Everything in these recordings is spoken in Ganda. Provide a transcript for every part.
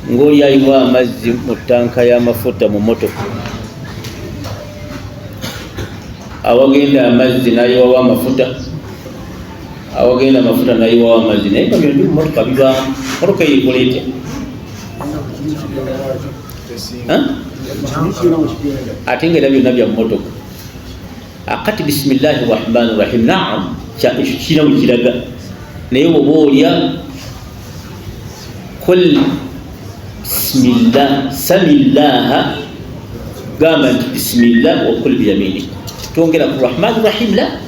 Ng'oli ayiwa amazzi mu ttanka y'amafuta mu mmotoka, awagenda amazzi n'ayiwawo amafuta, awagenda amafuta n'ayiwawo amazzi, naye nga byombi mu mmotoka bibaamu. Mmotoka eyo ekola etya? Ate nga era byonna bya mmotoka. Akati bisimillahi rahmani rahim, naam, ekyo kirina wekiraga, naye oba olya kul bisimillah samillaha, gamba nti bisimillah wakul biyaminik, twongera ku rahmani rahim la,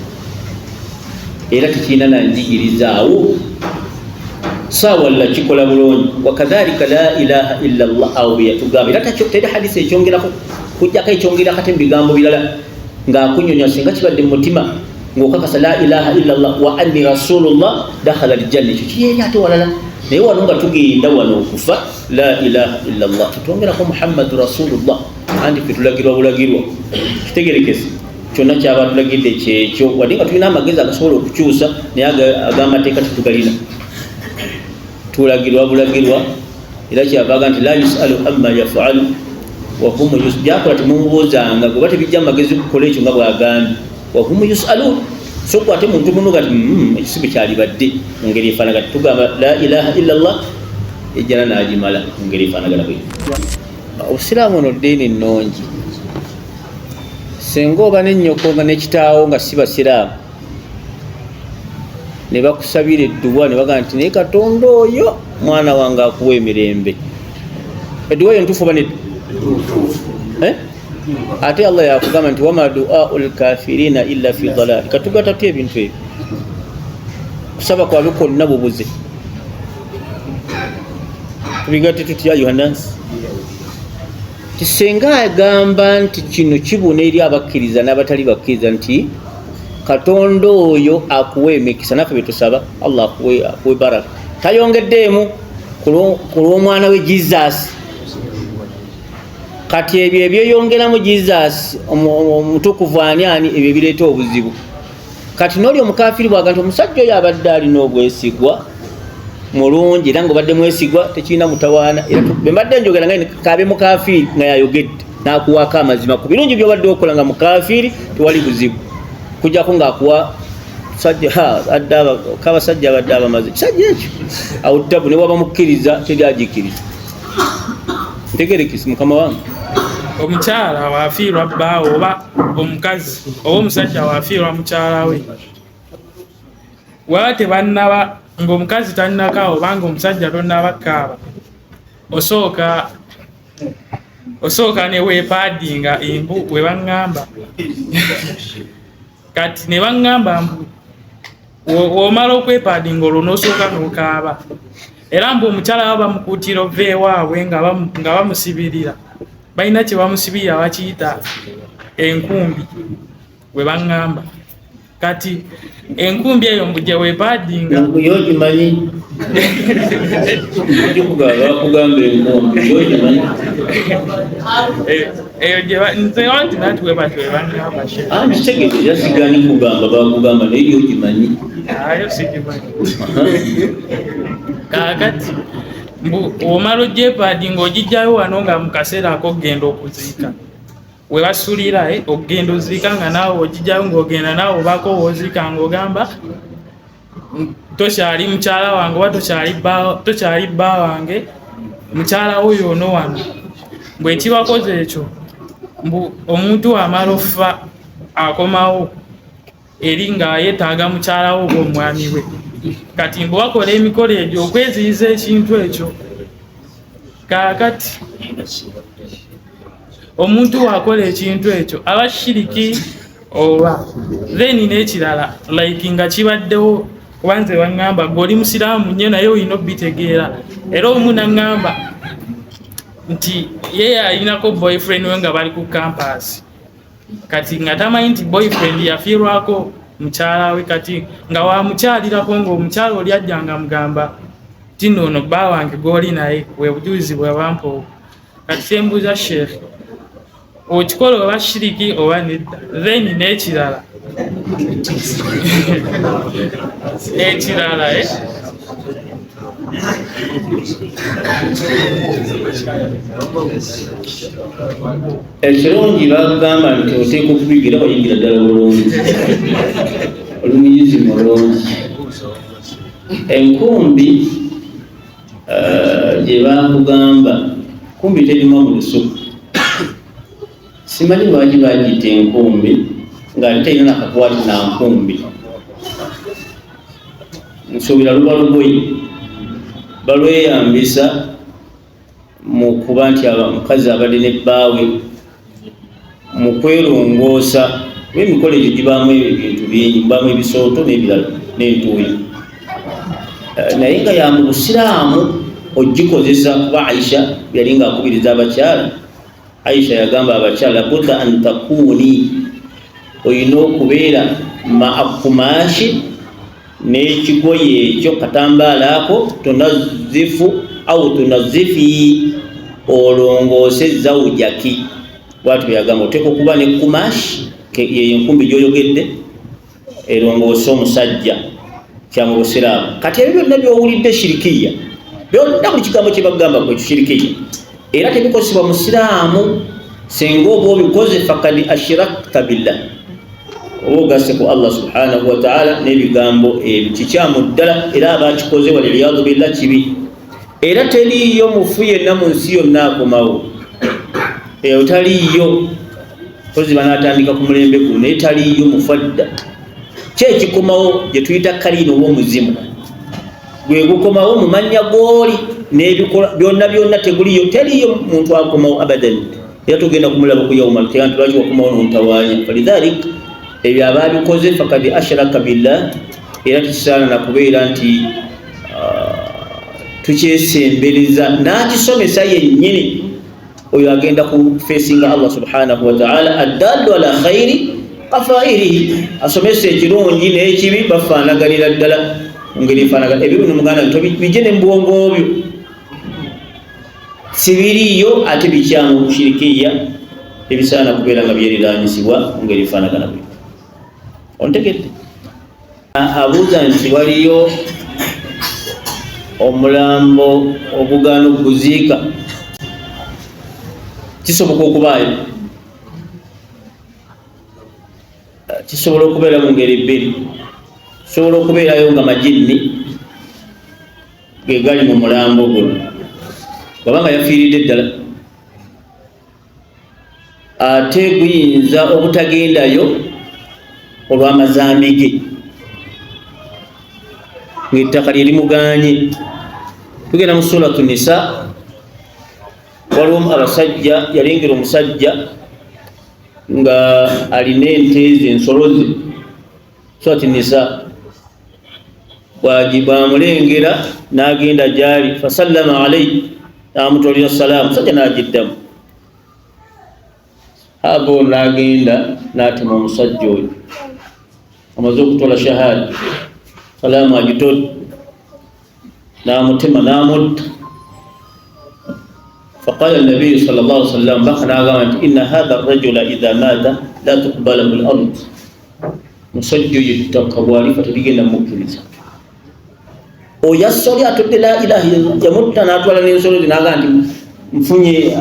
era tekirina nanjigirizaawo saawa la kikola bulungi. Wakadhalika la ilaha illa llah, awo bweyatugamba, era teri hadisi ekyongerako kujjako ekyongera kati mu bigambo birala ng'akunyonya singa kibadde mu mutima ng'okakasa la ilaha illa llah wa anni rasulullah dakhala aljanna, ekyo kiri eri ate walala. Naye wano nga tugenda wano okufa la ilaha illa llah, tetwongerako muhammadu rasulullah, anti fe tulagirwa bulagirwa. Kitegerekese kyonna kyaba tulagidde kyekyo, wadde nga tulina amagezi agasobola okukyusa, naye ag'amateeka tetugalina, tulagirwa bulagirwa. Era kyavaga nti la yusalu amma yafalu wahumu byakola temumubuuzanga, goba tebijja mumagezi kukola ekyo nga bwagambye, wahumu yusalun. So gwe ate muntu muno gati ekisibe kyalibadde mu ngeri efaanagana, tugamba la ilaha illa llah, ejjana n'agimala mu ngeri efaanagana bwe. Obusiraamu ono ddiini nnungi, singa oba nennyoko nga nekitaawo nga si basiraamu ne bakusabira edduwa ne bagamba nti naye Katonda oyo mwana wange akuwa emirembe, edduwa eyo ntuufu oba nedda? Eh? Ate Allah yakugamba nti wama duau lkafirina illa fi dalal. Katugata tutya ebintu ebyo? Kusaba kwabwe kwonna bubuze, tubigatte tutya yohanasi? Kisenga agamba nti kino kibuna eri abakkiriza n'abatali bakkiriza nti Katonda oyo akuwa emikisa, naffe betusaba Allah akuwe baraka. Tayongeddeemu ku lw'omwana we Jesus. Kati ebyo ebyeyongeramu Jesus omutukuvu ani ani, ebyo ebireeta obuzibu. Kati n'oli omukafiri bwaga nti omusajja oyo abadde alina obwesigwa mulungi, era nga obadde mwesigwa, tekirina mutawaana. Era bwe mbadde njogera nga kabe mukafiri nga yayogedde n'akuwaako amazima ku birungi by'obadde okola nga mukafiri, tewali buzibu, kujjako ng'akuwa kabasajja abadde abamaze kisajja ekyo awo tabu, ne waba mukkiriza teri agikkiriza. Ntegerekisi mukama wange. Omukyala wafiirwa bbaawe oba omukazi oba omusajja wafiirwa mukyala we, waba tebannaba, ng'omukazi tannakaaba oba ng'omusajja tonnaba kaaba, osooka ne weepaadinga embu we baŋŋamba. Kati ne baŋŋamba mbu w'omala okwepaadinga olwo n'osooka n'okaaba. Era mbu omukyala baba bamukuutira ova ewaabwe nga bamusibirira, balina kye bamusibirira bakiyita enkumbi, we baŋŋamba. Kati enkumbi eyo mbu gye weepaadinga. Yo ogimanyi? Bakugamba enkumbi, yo ogimanyi? Eyo gye nze wanti nanti we batyo we baŋŋamba. Kitegete yasigani kugamba bakugamba, naye yo ogimanyi? Ayo sigimanyi. Kaakati mbu omala ogyepaadinga ogijjayo wano nga mu kaseera ak'okugenda okuziika we basulira, okugenda oziika nga naawe ogijjayo ng'ogenda naawe obaako w'oziika ng'ogamba tokyali mukyala wange oba tokyali bba wange, mukyala wo yoono wano. Mbwe ekibakoze ekyo mbu omuntu amala ofa akomawo eri nga yeetaaga mukyala we oba omwami we. Kati mbu bakola emikolo egyo okweziyiza ekintu ekyo. Kaakati omuntu wakola ekintu ekyo aba shiriki oba? Then n'ekirala, like nga kibaddewo, kuba nze baŋŋamba gwe oli musiraamu nnyo naye olina obitegeera. Era omu naŋŋamba nti ye alinako boyfriend we nga bali ku campus, kati nga tamanyi nti boyfriend yafiirwako mukyala we. Kati nga wamukyalirako ng'omukyala oli ajja nga mugamba ti noono bba wange gw'oli naye, bwe bujulizi bwe bampa obwo. Kati kyembuuza sheekh, okikola oba shiriki oba nedda? Then n'ekirala ekirala, eh? Ekirungi bagamba nti oteeka okubigira wayingira ddala bulungi, oli muyizi mulungi. Enkumbi gye bakugamba kumbi terima mu lusuku, simanyi lwaki bagiyita enkumbi nga terina nakakwati na nkumbi. Nsuubira luba lugoye balweyambisa mu kuba nti omukazi abadde ne bbaawe mu kwerongoosa, kuba emikolo egyo gibaamu ebintu bingi, mubaamu ebisooto n'ebirala n'entuuyo, naye nga ya mu busiraamu ogikozesa, kuba Aisha yali nga akubiriza abakyala. Aisha yagamba abakyala, budda an takuuni, olina okubeera maakumashi n'ekigoye ekyo katambaala ako, tunazifu au tunazifi, olongoose zawujaki. Bwatyo yagamba oteeka okuba ne kumashi yeyo enkumbi gyoyogedde erongoose omusajja kya mu busiraamu. Kati ebyo byonna byowulidde shirikiya byonna, buli kigambo kyebagamba ku ekyo shirikiya, era tebikozesebwa musiraamu. Singa oba obikoze fakad ashirakta billah, oba ogasse ku Allah subhanahu wataala n'ebigambo ebyo, kikyamu ddala, era abakikoze waliyadu billah kibi. Era teriiyo mufu yenna mu nsi yonna akomawo, eyo taliiyo kozi banatandika ku mulembe guno, naye taliiyo mufu adda. Ki ekikomawo gye tuyita kaliina oba omuzimu gwe gukomawo mu mannya gooli n'ebikola byonna byonna, teguliyo, teriiyo muntu akomawo abadan. Era tugenda kumulaba ku yauma alkiyama nti lwaki wakomawo n'ontawaanya. Falidhalik ebyo ababikoze fakad ashraka billah, era tekisaana nakubeera nti tukyesembereza n'akisomesa yennyini. Oyo agenda kufesinga Allah subhanahu wataala, addallu ala khairi kafairihi, asomesa ekirungi n'ekibi bafaanaganira ddala mu ngeri efaanagana. Ebyo bino muganda bijje ne mubwongo byo sibiriiyo, ate bikyamu shirikiya ebisaana kubeera nga byeriranyisibwa mu ngeri efaanagana bwe. Ontegedde? Abuuza nti waliyo omulambo ogugaana okuguziika, kisoboka okubaayo? Kisobola okubeera mu ngeri bbiri. Kisobola okubeerayo nga majinni ge gali mu mulambo guno, kubanga yafiiridde ddala, ate guyinza obutagendayo olw'amazambi ge ng'ettaka lye limuganye. Tugenda mu suratu Nisa, waliwo abasajja, yalengera omusajja nga alina ente ze, ensolo ze. Surati Nisa, bwamulengera n'agenda gyali, fasallama alaihi, n'amutwalira salaamu, musajja n'agiddamu. Abo n'agenda n'atema omusajja oyo, amaze okutola shahada, salaamu agitodde, n'amutema n'amutta. Faqala nabiyu sal llah alih sallam, baka n'agamba nti inna hatha rajula idha maata la tuqbalahu l ard, musajja oyo ettaka bwalifa terigenda mukkiriza. Oyo assoli atudde la ilaha illallah, yamutta n'atwala n'ensolo ze, n'agamba nti nfunye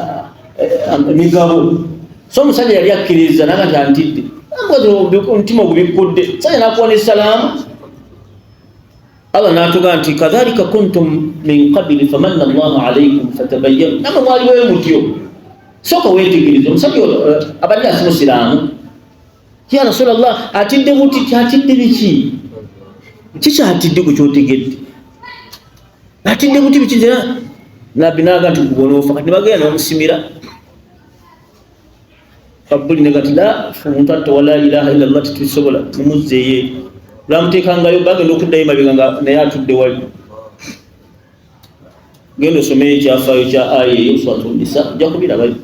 emigabo. So omusajja yali akkiriza, naga nti antidde, omutima ogubikkudde, musajja n'akuwa n'essalaamu. Allah n'atuga nti kadhalika kuntum min qabili famanna Allahu alaikum fatabayyanu, namwe mwali bwe mutyo, sooka weetegereze omusajja abadde asi musiraamu. Ya Rasulallah, atidde buti, atidde biki? Kikyatidde ku kyotegedde, atidde buti biki? Nabbi naga nti gubonoofa. Kati nebagenda nebamusimira kabbuli, negati la omuntu atta wala ilaha illallah tetusobola, mumuzzeeyo. Lwamuteekangayo, bagenda okuddayo mabega nga naye atudde wali. Genda osomeyo ekyafaayo kya aya eyo suratu Nisa, ojja kubirabayo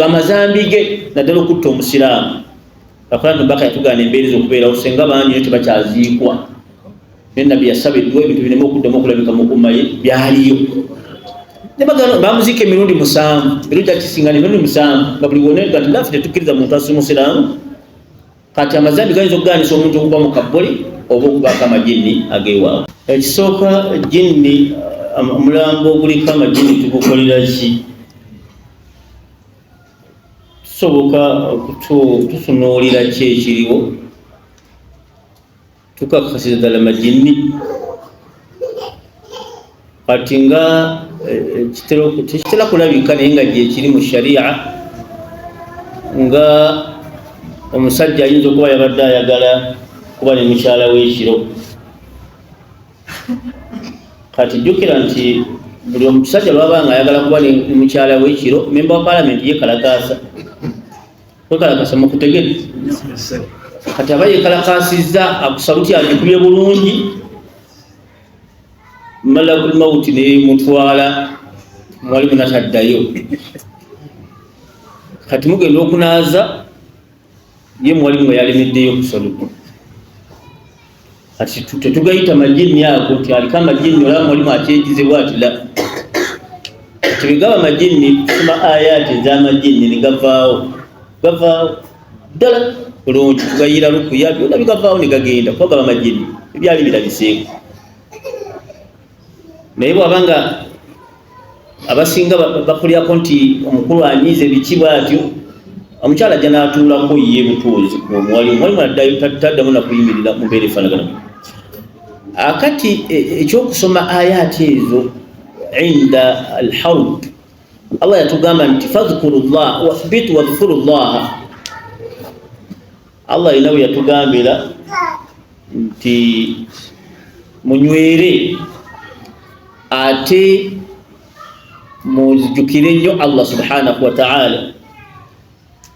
amazambi ge, naddala okutta omusiraamu. Akola baka yatugaana embeera ezo okubeerawo, senga bangi naye tebakyaziikwa, naye nabbi yasaba edduwa ebintu bireme okuddamu okulabika mu umma ye. Byaliyo, bamuziika emirundi 7, emirundi akisingana emirundi 7, nga buli wona nti naffe tetukkiriza muntu asi musiraamu. Kati amazambi gayinza okugaanisa omuntu okuba mu kabbuli. Oba okubaako amajinni agewaabwe. Ekisooka, jinni, omulambo oguliko amajinni tugukolera ki? Tusoboka tutunuulira ki ekiriwo, tukakasiza ddala majinni. Kati nga tekitera kulabika, naye nga gyekiri mu sharia, nga omusajja ayinza okuba yabadde ayagala kuba ne mukyala w'ekiro. Kati jjukira nti buli omusajja lwaba nga ayagala kuba ne mukyala w'ekiro, memba wa palamenti yekalakaasa, kwekalakasa mukutegere. Kati aba yekalakasizza, akusaluti agikubye bulungi, malakul mauti nemutwala, mwalimu nataddayo. Kati mugenda okunaaza, ye mwalimu nga yalemeddeyo kusaluti. Kati tetugayita majinni ago nti aliko amajinni, olaba mwalimu akyegizebwa ati la. Kati bwegaba majinni, tusoma ayaati ez'amajinni negavaawo, gavaawo ddala bulungi, tugayira lukuya, byonna bigavaawo ne gagenda, kuba gaba majinni ebyali birabiseeko. Naye bwaba nga abasinga bakulyako nti omukulu anyiize biki bwatyo, omukyala ajja n'atuulako ye butuuzi omuwali, omuwalimu addayo, taddamu nakuyimirira mu mbeera efaanagana. Akati ekyokusoma ayaati ezo inda alharb, Allah yatugamba nti fadhkuru llah wathbitu wadhkuru llaha. Allah alina bwe yatugambira nti munywere ate mujjukire nnyo Allah subhanahu wataala.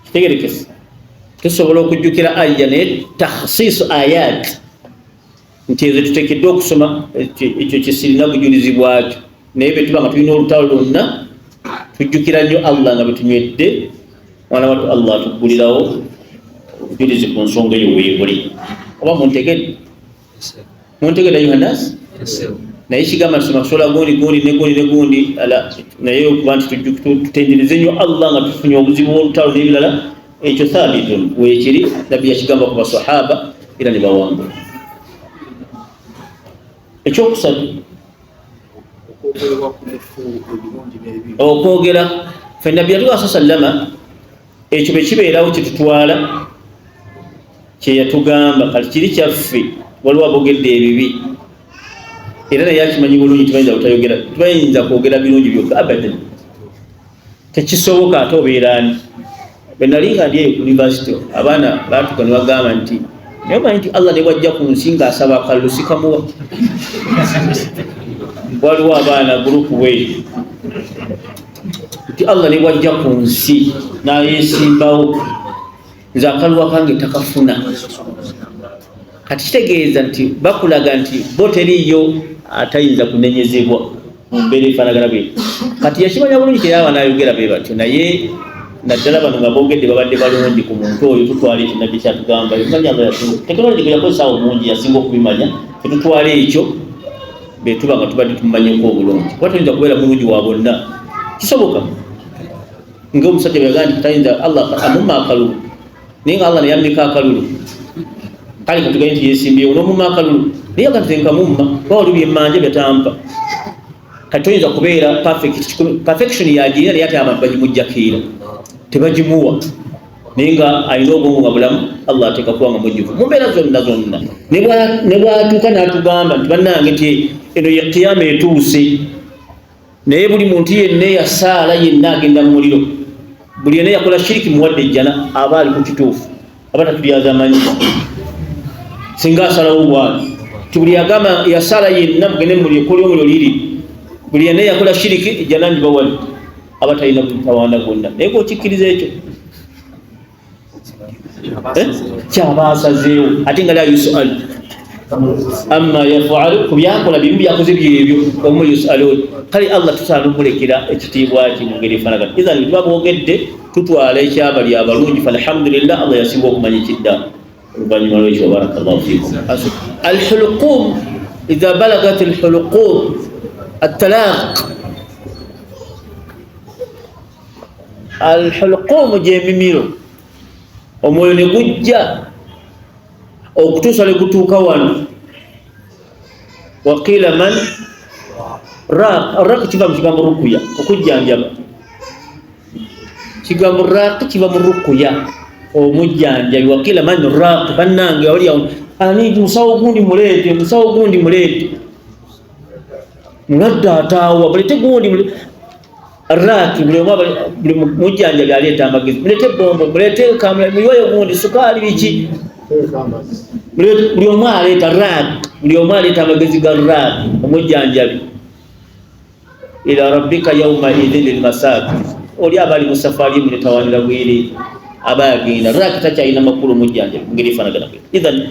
Kitegerekese, tusobola okujjukira aya, naye takhsisu ayat nti ezo tuteekeddwa okusoma, ekyo kyesirina bujulizi bwakyo. Naye bwe tuba nga tulina olutalo lwonna, tujjukira nnyo Allah nga bwetunywedde. Mwana watu, Allah atuggulirawo obujulizi ku nsonga eyo weebuli. Oba muntegedde? Muntegedde, Yohannas? Naye kigamba nti soma gundi gundi ne gundi ne gundi ala, naye okuba nti tutendereze nnyo Allah nga tufunye obuzibu bw'olutalo n'ebirala, ekyo thabitun, weekiri. Nabbi yakigamba ku basahaba era ne bawangula. Ekyokusatu, okwogera fe nabbi yatuga sa sallama, ekyo bwe kibeerawo kyetutwala kyeyatugamba. Kati kiri kyaffe, waliwo abogedde ebibi, era naye akimanyi bulungi. Tibayinza butayogera, tibayinza kwogera birungi byokka, abadan, tekisoboka. Ate obeerani? Bwe nali nga ndi eyo ku university, abaana batuka ne bagamba nti, naye omanyi nti Allah ne bwajja ku nsi ng'asaba akalulu sikamuwa. Waliwo abaana group we nti Allah ne bwajja ku nsi n'ayesimbawo, nze akaluwa kange takafuna. Kati kitegeeza nti bakulaga nti bo teriiyo atayinza kunenyezebwa mu mbeera efaanagana bwe. Kati yakimanya bulungi, teyaba n'ayogera be batyo. Naye naddala bano nga boogedde babadde balungi ku muntu oyo, tutwala ekyo nabbi kyatugamba. Manya Allah yasinga tekinologi gwe yakozesa awo mungi, yasinga okubimanya. Tetutwala ekyo betuba nga tubadde tumumanyeko obulungi, kuba toyinza kubeera mulungi wa bonna, kisoboka? Ngaomusajja bwe yagamba nti tayinza Allah amumma akalulu, naye nga Allah neyammika akalulu. Kale katugaye nti yesimbyewo nomumma akalulu, naye aga nti nkamumma kuba wali byemmanja byatampa. Kati toyinza kubeera perfect, perfection yagirina, naye ate abantu bagimujjakiira, tebagimuwa. Naye nga alina obwongo nga bulamu, Allah ateeka kuba nga mujjuvu mu mbeera zonna zonna. Ne bwatuuka n'atugamba nti bannange, nti eno ye kiyama etuuse, naye buli muntu yenna eyasaala yenna agenda mu muliro, buli yenna yakola shiriki muwadde ejjana, aba ali ku kituufu, aba tatulyaza manyi. Singa asalawo bwati ti buli agamba yasaala yenna mugende mumuliro, kuli omuliro liri, buli yenna yakola shiriki ejjana njibawali, aba talina mutawaana gwonna. Naye gwokikkiriza ekyo kyaba asazeewo, ate nga la yusal amma yafalu, ku byakola bimu byakoze byebyo omu yusalun. Kale Allah tusaana omulekera ekitiibwa kye mu ngeri efaanagana. Ithan tuba boogedde, tutwala ekyabali abalungi. Falhamdulillah, Allah yasinga okumanya ekidda oluvannyuma lwekyo. Barakallahu fikum. Alhulqum, idha balagat alhulqum atalaq, alhulqumu gyemimiro, omwoyo ne gujja okutuusa ne gutuuka wano. Waqila man raq. Raq kiva mu kigambo rukuya, okujjanjaba. Kigambo raq kiva mu rukuya, omujjanjabi. Waqila man raq, bannange oli awo ani musawo gundi muleete, musawo gundi muleete, mulwadde ataawa, mulete gundi raki. Buli omu buli mujjanjabi aleeta amagezi, mulete bombo, mulete kamula, muyiweyo gundi sukaali, biki, buli omu aleeta raki, buli omu aleeta amagezi ga raki, omujjanjabi. Ila rabbika yauma idhin lilmasak, oli aba ali mu safaari munetawanira bwere, aba yagenda raki, takyalina makulu omujjanjabi mungeri efaanagana bwe. Idhan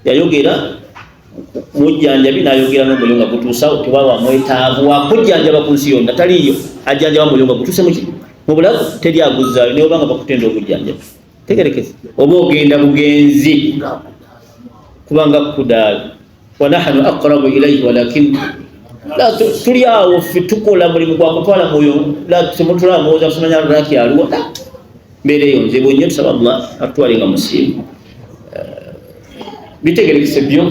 yayogera mujjanjabi n'ayogera n'omwoyo nga gutuusawo, tewaba mwetaavu wakujjanjaba ku nsi yonna, taliiyo ajjanjaba mwoyo nga gutuuse muki mu bulago, teri aguzzaayo naye obanga bakutenda obujjanjabi tegerekese oba ogenda bugenzi kubanga kudaala. Wa nahnu aqrabu ilaihi walakin tuli awo ffe tukola mulimu gwa kutwala mwoyo, temutulaba muwoza kusimanya lwaki aliwo mbeera eyo nzibu nnyo. Tusaba Allah atutwale nga musiimu. Bitegerekese byo.